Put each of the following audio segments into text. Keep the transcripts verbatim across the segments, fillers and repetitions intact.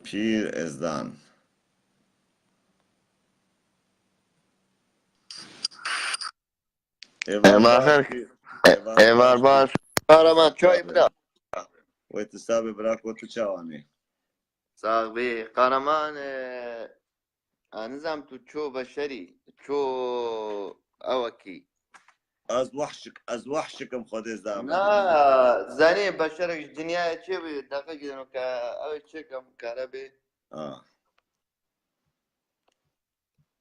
Pîr Ezdan. Êvar baş, Êvar pîr. Êvar baş. Kahraman, çay bira. Wê tu sabê bira, ku tu çawanî? Sax bî. Kahraman, e, ez nizam tu ço beşerî, ço ewekî. Ez wahşik, ez wahşikim Xwedê zame. Na, zanî beşerek ji dinyayê çê bû, deqe gidin ke ew çê kem kare bê. Ha.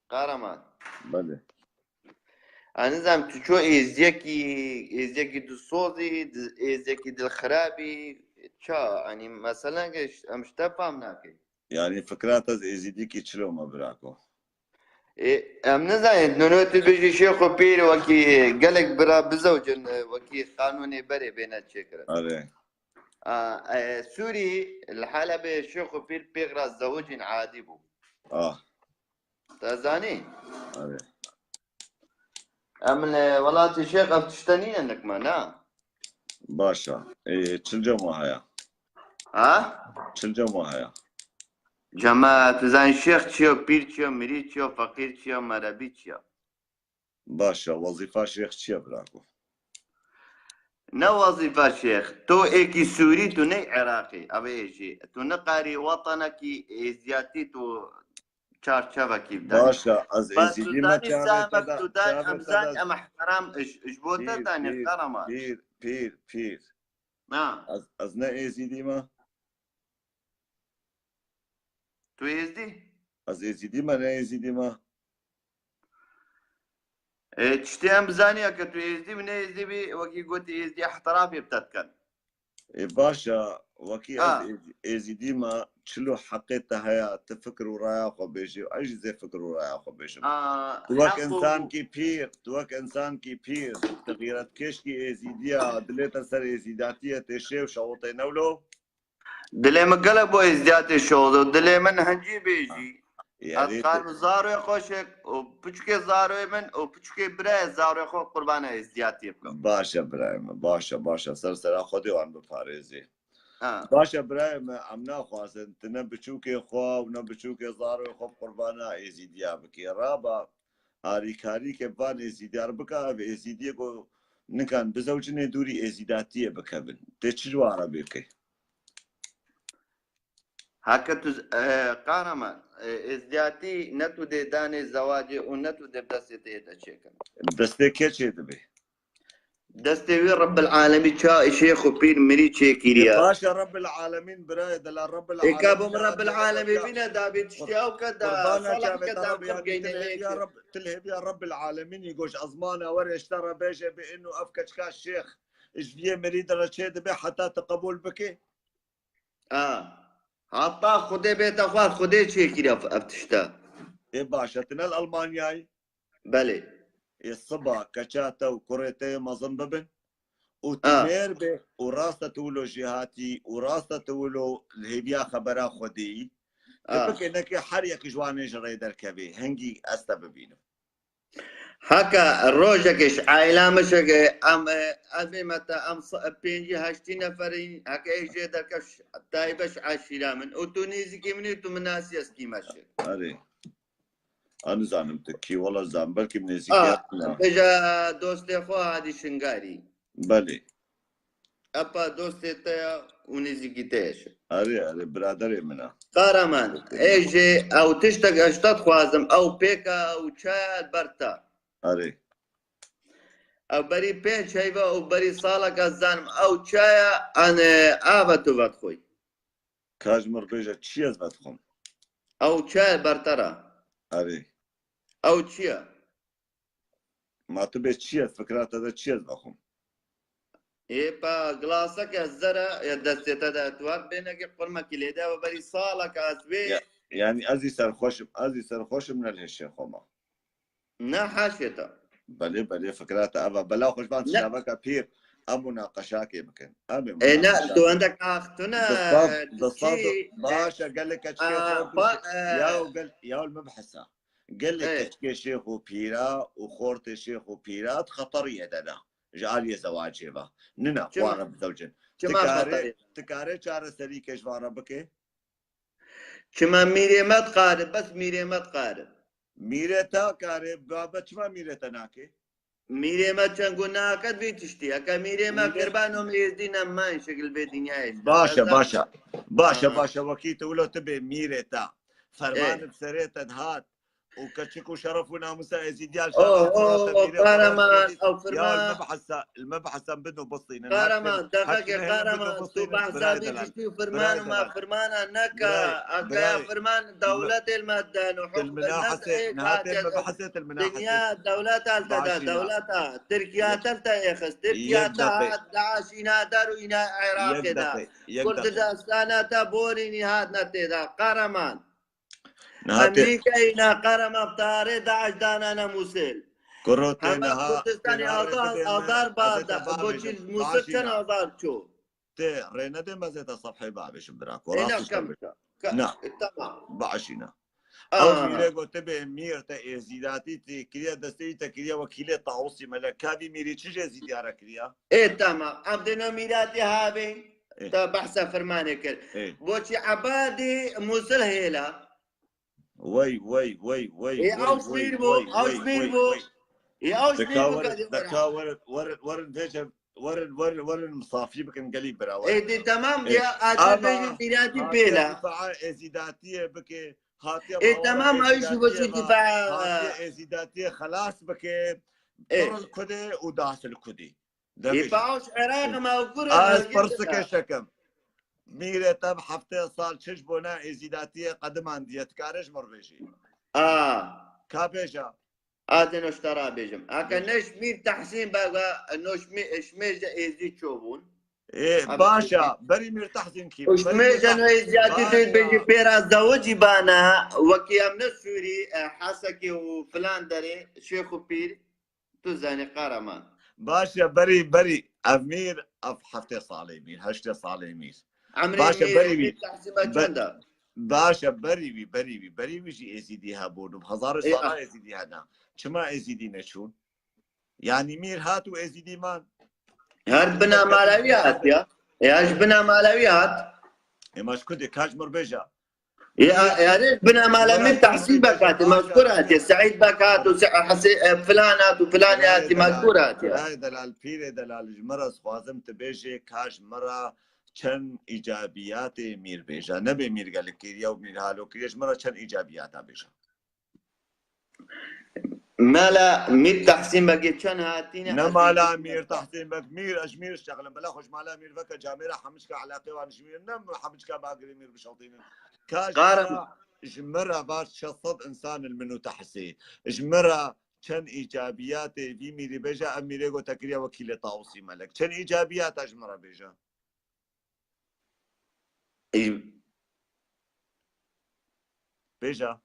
Kahraman. Belê. Ez nizam tu ço êziyekî, êziyekî dilsozî, di-, êziyekî dilxirabî, ça, yanî mesela ke ş-, em ji te fam nake. Yanî fikra te ez êzîdîkî çilo me birako. Ê, em nizanîn, nûno tu bêjî şêx û pîr wekî gelek bira bizewcin, wekî qanûnê berê bêne çêkirin. Erê. A, e, Sûrî, li Helebê şêx û pîr pêk re zewicîn adî bû. Ah. Te zanî? Erê. Em li welatê şêx ev tişte nîne nik me, na? Baş e. Ê, çil cem we heye? Ha? Çil cem we heye? Cema, tu zanî şêx çi yo, pîr çi yo, mirî çi yo, feqîr çi yo, merebî çi yo? Baş e, wezîfa şêx çi ye birako? Ne wezîfa şêx. Tu êkî Sûrî, tu ne Iraqî. Ev ê jî. Tu nikarî wetenekî êziyatî tu çarçevekî bidanî. Baş e, ez Bas êzîdî tu me zanî çavê te samek de, tu dan, çavê em te zan, de em ihtiram ji, ji bo te pîr, danî pîr, Kahraman. Pîr, pîr, pîr. Ha. Ez, ez ne êzîdî me? Tu êzdî? Ez êzîdî me, ne êzîdî me? E, tiştê em bizaniya ke tu êzdî bî, ne êzdî bî, wekî gotî êzdî ihtirafê bi te dikin. Ê, baş e, wekî Ha. ez ê-, êzîdî me, çilo heqê te heye, tu fikir û raya xwe bêjî, ez jî zê fikir û raya xwe bêjim. A, Tu wek heq û insankî pîr, tu wek insankî pîr, tu xîretkêşkî êzîdiya, dilê te ser êzîdatiyê tê şêw şewitê newlo? Dilê min gelek bo êzdiyatê şoz û dilê min hincî bêjî. Ez Yanî tu- karim zaroyê xweşik û piçikê zaroyê min û piçikê birayê zaroyê xwe qurbana êzdiyatiyê bikim. Baş e birayê min, baş e, baş e. Ser sera Xwedê wan biparêzê. Ha. Baş e birayê min, em naxwazin, tu ne biçûkê xwe û ne biçûkê zaroyê xwe qurbana êzîdiya bikî. Raba, harîkarî ke van êzîdiyar bika, ev êzîdiyê ku nikan bizewcin ê dûrî êzîdatiyê bikevin. Tê çi ji wan re bê bike? Heke tu z-, e, Kahraman, e, êzdiyatî ne tu dê danê zewacê û ne tu dê bi destê te yê te çêkin. Bi destê kê çê dibe? Destê wî Rebbil Alemî ça şêx û pîr mirî çêkiriye. E, baş e, Rebbil Alemîn birayê, dela Rebbil Êka Alemîn bo min Rebbil Alemî bîne dabî tiştî ew ke da salahî ke da qurbanê geynê lê. Til hêviya Rebbil Alemînî goş ezmana were ji te re bêje bi inu ev keçika şêx ji viyê mirî de re çê dibe heta tu qebûl bike. A. Heta Xwedê bête xwest, Xwedê çêkiriye ev, ev tişta. Ê baş e, tu ne li Almanyayê? Belê. Ê siba keça te û kurê te yê mezin bibin û tu A. mêr bê û rasta tu wilo jêhatî û rasta tu wilo li hêviya xebera Xwedê yî. Tu A. bikê nekê her yekî ji wan ê ji rê derkevê. Hingî ez te bibînim. Heke rojekê ji aîla min şeke, em, e, ez bême te, em s-, pêncî heştî neferîn, heke ê jê derkev, taybet ji eşîra min. Û tu nêzîkî min î, tu min nasî ez kî me şik. Erê. Ez nizanim tu kî, wela zan, belkî min nêzîkî Ah, hene. Bêje dostê xwe Hadî Şingarî. Belê. Epa dostê te ya û nêzîkî te ye şi. Erê, erê, biraderê min e. Qaraman, ê jê ew tiştek ez ji te dixwazim, ew pêka, ew çaya li ber te. Erê. Ew berî pênc heyva û berî salek ez zanim, ew çaya, an, e, ava tu vedixwî. Ka ji min re bêje, çi ez vedixwim? Ew çaya li ber te re. Erê. Ew çi ye? Ma tu bê çi ye? Fikra te de çi ye ez vexwim? Ê pa gilaseke zere ya destê te de tu hat bênekê qurmekî lê de, ew berî saleke ez wê Ya, yanî ez î serxweş im, ez î serxweş im ne li hişê xwe me. Ne haşê te. Belê, belê, fikra te ev e. Bela xwe ji van Ne. çilaveka pîr, em munaqeşakê bikin. Em ê Ê ne, munaqeşakê tu endek axtune, Di sed, tu di sed, çi, baş e, gelek keçikê Aa, xortû pa, çi-, e, ya û gel, ya û min bihisa. Gelê Ê. keçikê şêx û pîra û xortê şêx û pîra di xeteriyê de ne. Ji aliyê zewacê ve. Nina, Çima? wan re bizewcin. Çima Ti kare, xeteriyê? ti kare çareserî ke ji van re bike? Çima mîrê me diqarib, bes mîrê me diqarib. Mîrê te karê, baba çima mîrê te nake? Mîrê me çend gu nake vî tiştî. Eke mîrê me kirba nom êzdî ne me şekil vê dinyayê. Baş e, baş e. Baş e, baş e. Wekî tu wilo tu bê mîrê te. Ferman bi serê te dihat. Û keçik û şeref û namûsa êzîdiyan. Oh, oh, oh, Kahraman, ew firman. Li me behsa bidin û bistînin. Kahraman, deqekê Kahraman, tu behsa vî tiştî û firman û me firmana neke. Eke ya firman dewletê li me den û hukm nas ê hatê dinya dewleta li te da, dewleta. Tirkiya te li te êxist. Tirkiya te hat, DAIŞ îna der û îna Iraqê da. Kurdistana te borînî hat ne tê da. Kahraman. Niha tê- Emerîkayê ne qerema tarê DAIŞ danane Mûsil. Kuro tê Hema niha Kurdistanê tê niha azar, rê bidê me, azar ez ê bada. Te bavêjim, Boçî Mûsil çend azar çû. Tê rê nedê me zêde sefhê bavêjim bira. Ku Ê, rast ne, işte kam, bir- ka-, Na. Tamam. Başîna. Aa. Ew mîrê gotibê mîr te êzîdatî tê kiriye, destê wî te kiriye wekîlê Tawusî Melek. Ka vî mîrî çi jê zî diyare kiriye? Ê, tamam. Em dê no mîratî havê. Ê. Te behsa firmanê kir. Ê. Boçî Ebadî Mûsil hêla. Wey, wey, wey, wey, Ê, wey, ew wey, şmîr bû, wey, ew wey, şmîr wey, bû. wey. Ê, ew şmîr Deka bû werin, kadî deka wera. werin, werin, werin, vêce, werin, werin, werin misafî bikin gelî bira, werin. Ê, dê, tamam, Ê, ya, ata ama bêjin mîratî hatiye pêla. Difa'a êzîdatiyê bike, hatiye Ê, mawera tamam, ew şî êzîdatiyê boçî ve, difa'a. Hatiye êzîdatiyê xelas bike, Ê. Piril kudê û dasil kudê. Ê, Demê pa ew ji Iraq ma ew kur Ez pirsike şekim. Mîrê te bi heftê sal çi ji bona êzîdatiyê qedimandiye, dikare ji mir bêjî? A. Ka bêje. A dê no ji te ra bêjim. Eke Bêje. ne ji Mîr Tehsîn Beg e, no ji Mî-, ji mêj de êzî ço bûn. Ê, Abi, baş e. Berî Mîr Tehsîn kî? Ji mêj de no êzîyatî tu bêjî pêra zewicî bana, wekî em ne Sûrî, e, Hesekê û filan derê, Şêx û Pîr. Tu zanî Kahraman. Baş e, berî, berî. Ev mîr, ev heftê salê mîr, heştê salê mîr. Emrê Baş e, mîr, berî wî. Mîr Tehsîn Beg Be- çend e? Baş e, berî wî, berî wî. Berî wî jî êzîdî hebûn. Bi hezaran Ê, sala ah. êzîdî hene. Çima êzîdî neçûn? Yanî mîr hat û êzîdî man. Her bina mala wî hat ya. Ya ji bina mala wî hat. Ê, ma ji kudê, ka ji mir bêje. Ya, yani bina mala Mîr Tehsîn Beg hatiye, mazkur hatiye. Seîd Beg hat û Se-, Hesê-, e, filan hat û filan hatiye, mazkur hatiye. Birayê delal, pîrê delal, ji min re dixwazim tu bêjê, ka ji min re çend îcabiyatê mîr bêje. Nebê mîr gelik kiriye û mîr halo kiriye, ji min re çend îcabiyata bêje. Mala Mîr Tehsîn Begê çend hatîne? Ne mala Mîr Tehsîn Beg, mîr, ez mîr şexlim. Bela xwe ji mala mîr veke camêra hemiçka eleqê wan ji mîr, ne hemiçka bagirê mîr bişewtînin. Ka ji Qara- mira, ji mira var şeş sed insan il min û tehsê. Ji mira çend îcabiyatê vî mîrî bêje, ev mîrê got te kiriye wekîlê Tawusî Melek. Çend îcabiyata ji mira bêje? Ê, Bêje.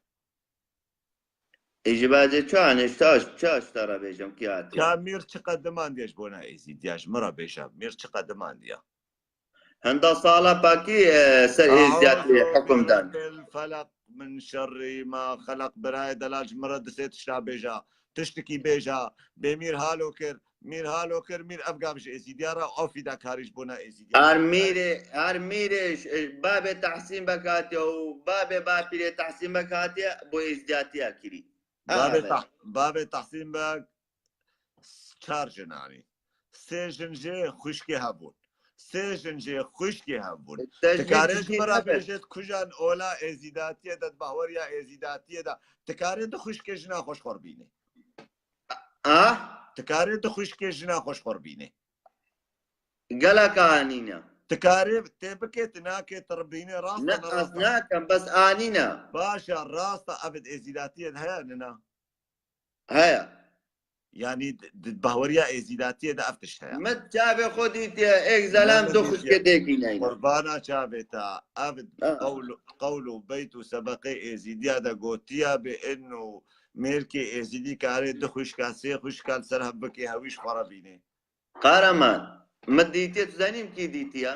Ê, ji bacê çi anê, çi, çi ji te re bêjim, kî hatiye? Ka mîr çi qedimandiye ji bona êzîdiya, ji min re bêje, mîr çi qedimandiye? Henda sala pakî, e, ser êzîdiyatê hukm dan. Eûzu bî rabbil felaq min şerrî ma xelaq, birayê delal ji min re di sê tişta bêje. Tiştikî bêje, bê mîr halo kir, mîr halo kir, mîr ev gav ji êzîdiya re, ew fîdakarî ji bona êzîdiya. Her mîrê, her mîrê ji, ji babê Tehsîn Beg hatiye û babê bapîrê Tehsîn Beg hatiye bo êzîdiyatiya kirî. Babê Teh-, babê Tehsîn Beg çar jin anî. Sê jin jê xwişkê hebûn. Sê jin jê xwişkê hebûn. Te ji Dikarê ji min re bêjêt kujan ola êzîdatiyê de, di bahweriya êzîdatiyê de. Dikarê du xwişkê jina xwe ji xwe re bînê. Ah? Dikarê du xwişkê jina xwe ji xwe re bînê. Gelek anîne. Dikarê tê bikê, tu nakê, tu re bînê, rast e, ne rast e? Ne, ez nakem, bes anîne. Baş e, rast e, ev êzîdatiyê de heye, ne na? Heye. Yanî di, di bahweriya êzîdatiyê de ev tişt heye. Min çavê xwe dîtiye, êk zelal du xwişkê dêkî neyne. Qurbana çavê te, ev qewl, qewl û beyt û sebeqê êzîdiya de gotiya bi in û mêrkê êzîdî karê du xwişka, sê xwişka li ser hev bikê, hewî ji xwe re bînê. Qaraman, min dîtiye, tu zanî min kî dîtiye?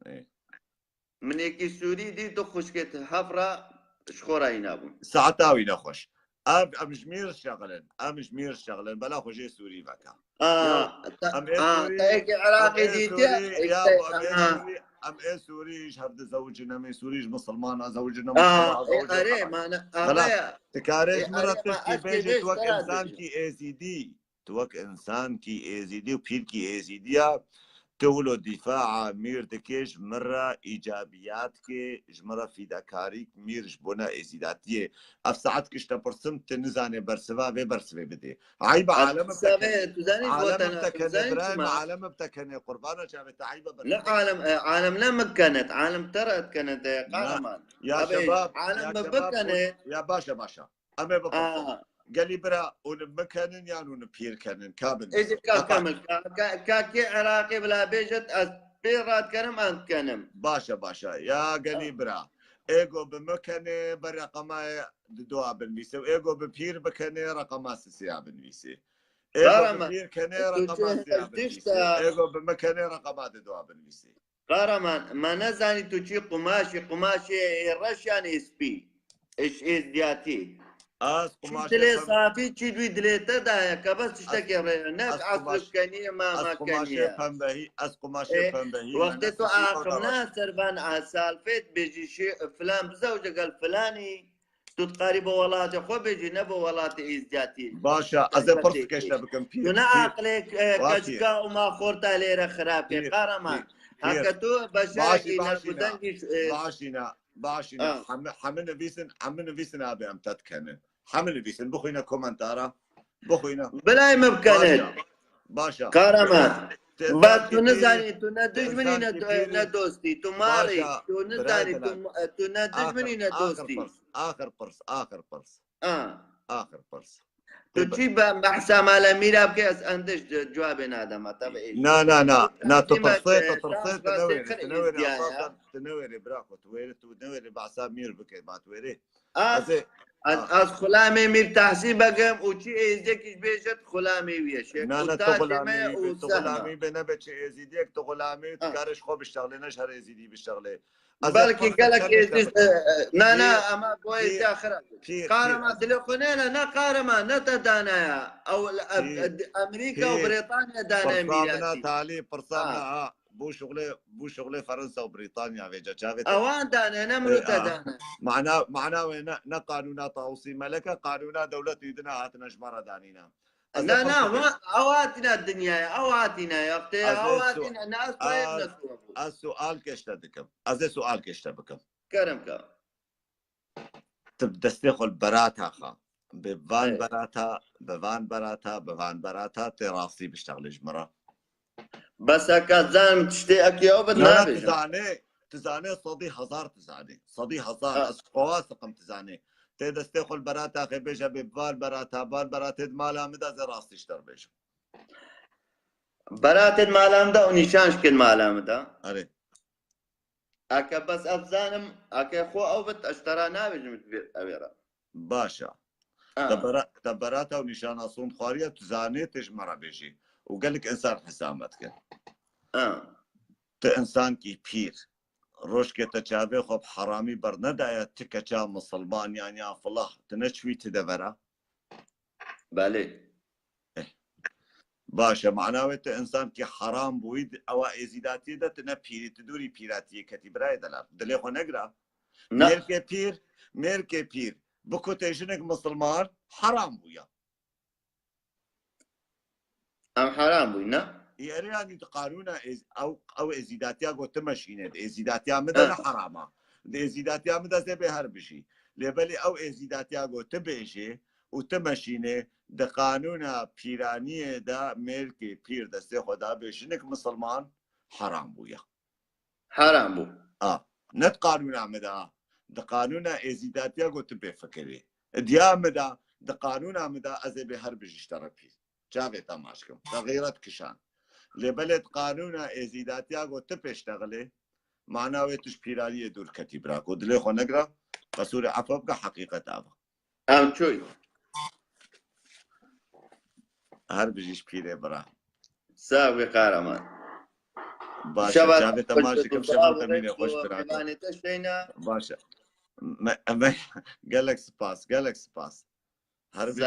Ê. Min êkî Sûrî dî, du xwişkê hev re ji xwe re hîna bûn. Saeta wî nexweş. Ev, em ji mîr şexilin. Em ji mîr şexilin. Bela xwe jê Sûrî veke. Aa, Ya, ta, em ê aa, Sûrî, ta eke em Iraqê ê dîtiye, Sûrî, ya işte, bu em ê aha. Sûrî, em ê Sûrî ji hev dizewicin, em ê Sûrî ji Misilmana zewicin, em Aa, Misilmana e, zewicin. arê, mana, Bela, arê, tu karê e, ji min re arê, ma, tiştî ez bêjî, kêbêj tu wek te re însankî dibêjim. Êzîdî. Tu wek însankî Êzîdî û pîrkî Êzîdiya, tu wilo dîfaa mîr dikê, ji min re îcabiyat kê, ji min re fîdekarî mîr ji bona Êzîdatiyê. Ev saet kişte pirsim, tu nizanê bersiva vê bersivê bidê. Eyba Ez alem bi kisa te kenê. vê, tu zanî Alem gotana, bi te tu kenê, zanî birayê me, çima? Alem bi te kenê, qurbana çavê te eyba Ne bersivê. alem, e, alem ne min kenet, alem te re kenet, e, Na, kahraman. ya Abi, şebab, alem ya bi şebab, bikene. Ya başa başa. Em ê bipirsin. Aa, Gelî bira, hûn bi min kenin yan hûn bi pîr kenin? Ka bin êdî dîsin. ka Heqan. Kamil, ka, ka, ka kê Iraqê bila bêjit, ez pê radikenim, em dikenim. Başa başa. Ya gelî bira. Êgo bi min kenê, bi reqema di dua binvîse. Êgo bi pîr bikenê, reqema sisiya binvîse. Êgo bi Kahraman, pîr kenê, tu reqema çi siya ez binvîse. tişta Êgo bi min kenê, reqema di dua binvîse. Kahraman, me nezanî tu çi qumaşî, qumaşê ê reş yan ê spî? Ê ş-, êzdiyatî. Ez Çi qumaşê dilê pem- safî, çi wî dilê te daye, ke bes tiştekê rê, ne ez esrif qumaş-, kenî, mama ez qumaşê kenî. pembehî, ez qumaşê Ê, pembehî, wextê yani tu sisî aqilna servan a salfêt bêjî şê filan bizewce gel filanî, tu dikarî bi welatê xwe bêjî, ne bi welatê êzdiyatî. Başa, ez ê pirs keşte bikim, pîr. Tu ne aqilê, e, Wa pîr. Keçika û ma xorta lê re xirab kê, Pîr, qaraman. pîr, pîr. Heke tu Başî, beşarekî başî na. Nergudengî, e, Başî na, başî na. Ha. Hemi, hemi nivîsin, hemi nivîsin abi em te dikene. Hemi nivîsin, bixwîne komentara. Bixwîne. Bilay me bikene. Başa. Başa. Kahraman. Te- te- Bas tu te- nizanî, tu ne te- dijminî ne, te- ne dostî, tu marî, Başa, tu birayê nizanî, tu, dilan. tu ne dijminî ne Axir, dostî. axir pirs, axir pirs, axir pirs. Ha. Axir pirs. Tu çi be behsa mala mîra bike, ez endiş cewabê nadema, tabi. Na, na, na, na, tu Dîma pirsê, ke tu pirsê, şans tu ne rastê wêrî, qir tu ne wêrî, îzdiya ya. esasen, tu ne wêrî, bira, ku tu wêrî, tu ne wêrî, behsa mîr bike, ba tu wêrî. Az, Ez ê, ez, ha. Ez xulamê Mîr Tehsî Begim û çi êzdekî ji bêjit xulamê wî ye. Şêx Na, û na, tu tacê me xulamê û wî be, tu sehma. Xulamê wî be, nebe çi êzîdiyek, tu xulamê wî, tu Ha. karê ji xwe bişexlê, ne ji her êzîdî bişexlê. Ez ê Belkî pirs gelek kene êzdî, şebeke. e, e, na, na, Pîr, ama bu pîr, êzdiya xira. pîr, Kahraman pîr, dilê xwe ne, ne, ne kahraman, ne te danaya. Ew, e, pîr, e, Amerîka û pîr. Britanya danaya Pirsa mina mîratî. talî, pirsa mina Ha. ha. Bu şuxlê, bu şuxlê Fransa û Britanya vêca çavê te. Ewan dane, ne min û E, te a. dane. Mana, mana wê ne, ne qanûna Tawusî Meleke, qanûna dewletê dine hatine ji me re danîne. Ez ê Na, na, pirs wa, ew hatîne dinyayê, ew hatîne, yaxtê, Ez ew ê su-, hatîne, ne ez xweyb ez, nesuwa bû. Ez sual keşte dikim. Ez ê sual keşte bikim. Kerem ka. Tu bi destê xwe li berata xa. Bi van Evet. Berata, bi van berata, bi van berata tê rastî biştexlê ji min re. Bes eka zanim tiştê eki ew bit Na, na, tu nabêjim. Zanê, tu zanê sedî hezar tu zanê. Sedî hezar. Ha. Ez xwe wasiqim tu zanê. Tê destê xwe li berata xê bêje bê van berata, van beratê di mala min de ez ê rastî ji te re bêjim. Beratê di mala min de û nîşan ji kin mala min de. Erê. Eke bes ez zanim, eke xwe ew bit, ez ji te re nabêjim ji vê, ew ê re. Baş e. Ha. Te bera-, te berata û nîşana sond xwariye, tu zanê tê ji me re bêjî. Û gelek insan hesa me dikin. Ha. Tu insankî pîr. Rojkê te çavê xwe bi heramî bernedaye, tu keça misilman yan, yan filah, tu ne çûyî tu devera? Belê. Baş e, mana wê tu insankî heram bûyî, ewa êzîdatiyê de tu ne pîrî, tu dûrî pîratiyê ketî, birayê delal. Dilê xwe negira. Na. Mêrkê pîr, mêrkê pîr. Bikutê jinik misilman heram bûye. Em heram bûyî, ne? Ê, erê, yanî di qanûna êz-, ew, ew êzîdatiya got tu meşîne, di êzîdatiya min de Ha. ne herama. Di êzîdatiya min de zê bê her bijî. Lê belê ew êzîdatiya got tu bêjê û tu meşîne, di qanûna pîraniyê de mêrkê pîr destê xwe da bê jinik misilman heram bûye. Heram bû. A, ne di qanûna min de, di qanûna êzîdatiya got tu bê fikirê. Diya min de, di qanûna min de ez ê bê her bijî ji te re pîr. Çavê te maç kim. Te xîret kişan. Lê belê di qanûna êzîdatiya got tu pêştexilê, mana wê tu ji pîraniyê dûr ketî bira. Ku dilê xwe negira, qesûrê efwe bike, heqîqet ava. Em çûy. Her bijî ji pîrê bira. Sağ ol, kahraman. Baş e, Şeva çavê te xweş maç be, dikim, tu şeva sağ te ol, mînê xweş tu bira. mêvanê te şeyna. Baş e. Me, me, gelek spas, gelek spas. Her bir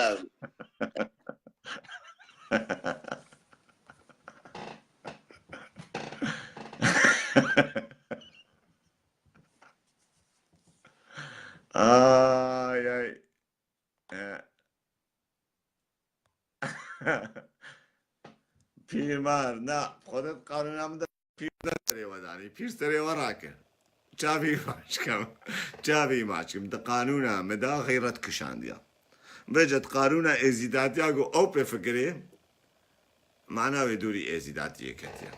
Ay ay. E. Pîrmar, na, xwe de qanûna min de pîr ne serê we danî, pîr serê we rake. Çavî maç kim, çavî maç kim. Di qanûna min de xeyret kişandiya. Vêce di qanûna êzîdatiya ku ew pê fikirê, mana wê dûrî êzîdatiyê ketiye.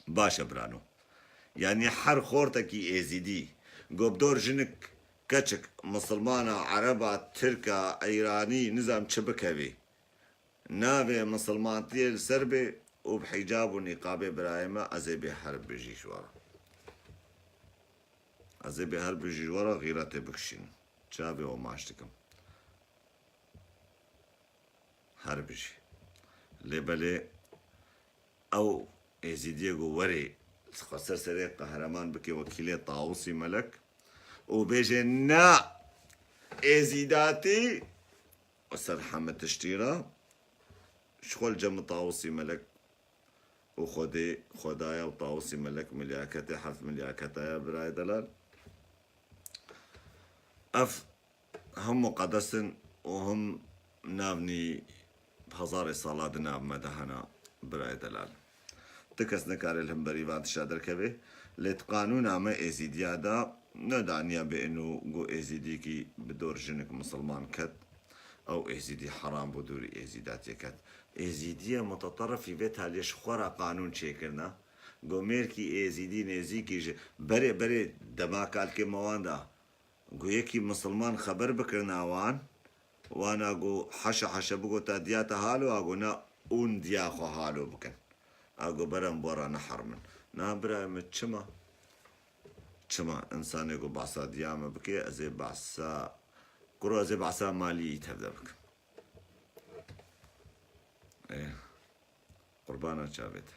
Baş e birano. Yanî her xortekî êzîdî, ku bi dor jinik, keçik, misilmana, ereba, tirka, eyranî, nizam çi bikevî, navê misilmantiyê li ser bê û bi hicab û nîqabê birayê me, ez ê bê her bijî ji we re. Ez ê bê her bijî ji we re xîretê bikişînim. Çavê we maç dikim. Her bijî. Lê belê ew êzîdiyê ku werê xwe ser serê qehreman bike wekîlê Tawusî Melek û bêje na êzîdatî ser heme tiştî re ji xwe li cem Tawusî Melek û Xwedê, Xwedaya û Tawusî Melek milyaketê heft milyaketa ye birayê delal. Ev him muqedes in û him navnî hezarê sala di nav me de hene birayê delal. Ti kes nikare li hemberî van tişta derkeve, lê di qanûna me êzîdiya de nedaniya bê ino ku êzîdîkî bi dor jinik misilman ket, ew êzîdî heram bû, dûrî êzîdatiyê ket. Êzîdiyê muteterifî vê taliyê ji xwe re qanûn çêkirine, ku mêrkî êzîdî nêzîkî ji berê berê dema kalkê me wan de, ku yekî misilman xeber bikirina wan, wana ku heşe heşe bigota diya te halo, a ku na ûn diya xwe halo bikin. A ku berem bo re neherimin. Na birayê min çima? Çima? Însanê ku behsa diya me bike, ez ê behsa, kuro ez ê behsa maliyî tevde bikim. Ê, qurbana çavê te.